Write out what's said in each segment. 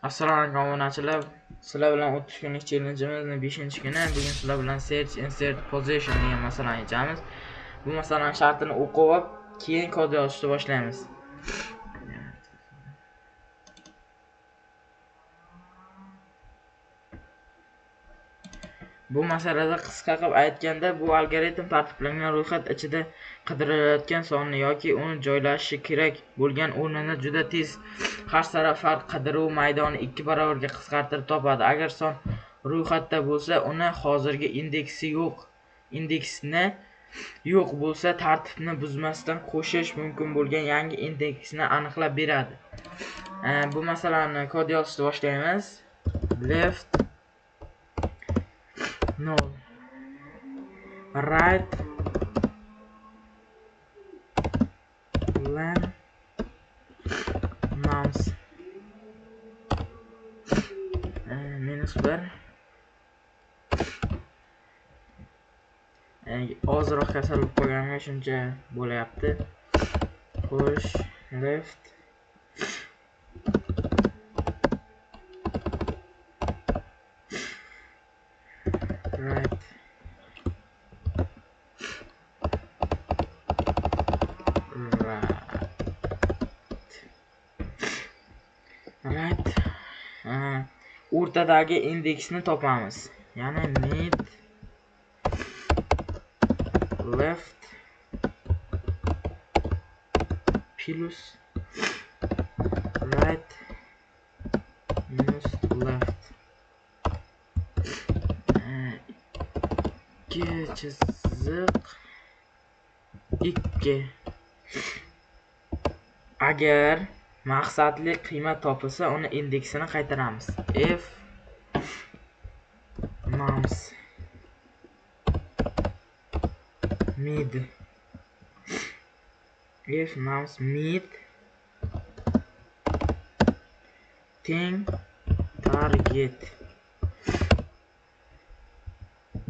Assalomu alaykum obunachilar. Sizlar bilan 30 kunlik challenge'imizning 5-kuni. Bugun sizlar bilan search insert position degan masalani yechamiz. Bu masalani shartini o'qib olib, keyin kod yozishni boshlaymiz. Bu masalada qisqa qilib aytganda, bu algoritm tartiblangan ro'yxat ichida qidirilayotgan sonni yoki uni joylashishi kerak bo'lgan o'rnini juda tez har safar qidiruv maydoni 2 barobarga qisqartirib topadi. Agar son ro'yxatda bo'lsa, uni hozirgi indeksi yo'q, indeksni yo'q bo'lsa, tartibni buzmasdan qo'shish mumkin bo'lgan yangi indeksni aniqlab beradi. Bu masalani kod yozishni boshlaymiz. Left 0, right len nums -1. Ozroq kasal bo'lib qolganimga shuncha bo'lyapti. Push left right right right. O'rtadagi indeksni topamiz. Ya'ni mid left plus right minus left. 2 chiziq 2. Agar maqsadli qiymat topilsa, uni indeksini qaytaramiz. F nums mid, f nums mid teng target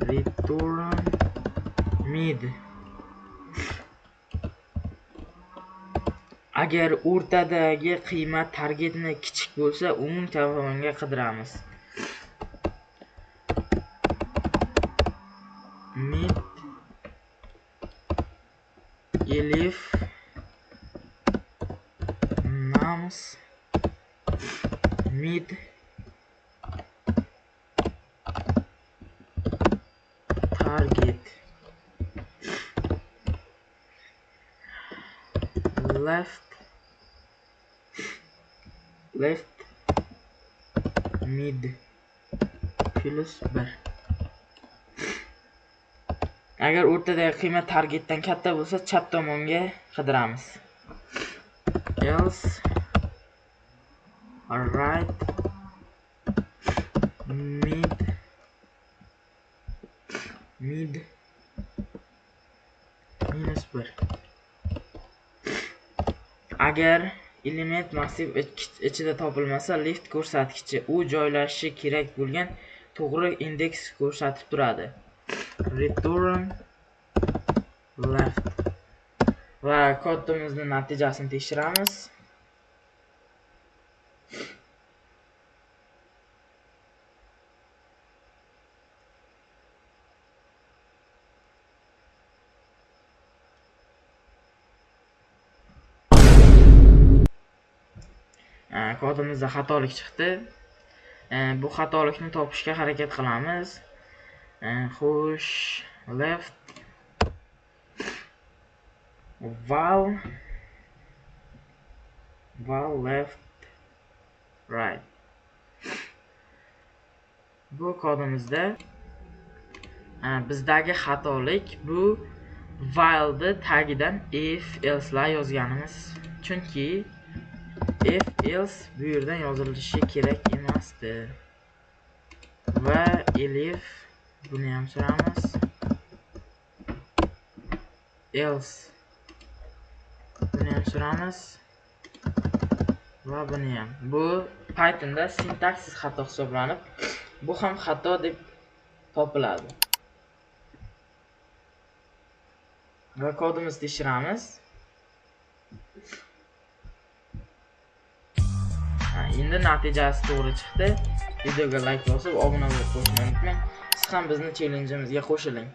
return mid. Agar o'rtadagi qiymat targetni kichik bo'lsa, o'ng tomonga qidiramiz. Mid elif nums mid target left left mid plus 1. Agar o'rtadagi qiymat targetdan katta bo'lsa, chap tomonga qidiramiz. Else right mid mid minus 1. Agar element massiv ichida topilmasa, left ko'rsatkichi u joylashishi kerak bo'lgan to'g'ri indeks ko'rsatib turadi. Return left. Va kodimizning natijasini tekshiramiz. Kodimizda xatolik chiqdi. Bu xatolikni topishga harakat qilamiz. Xo'sh, left val val left right. Bu kodimizda bizdagi xatolik bu while'ni tagidan if else lar yozganimiz. Chunki if else bu yerdan yozilishi kerak emasdi. Va elif buni ham suramiz. Else buni ham suramiz va buni ham. Bu Pythonda sintaksis xato hisoblanib, bu ham xato deb topiladi. Va kodimizni tekshiramiz. Endi natijasi to'g'ri chiqdi. Videoga like bosib, obuna bo'lib qo'yishni unutmang. Siz ham bizni challengeimizga qo'shiling.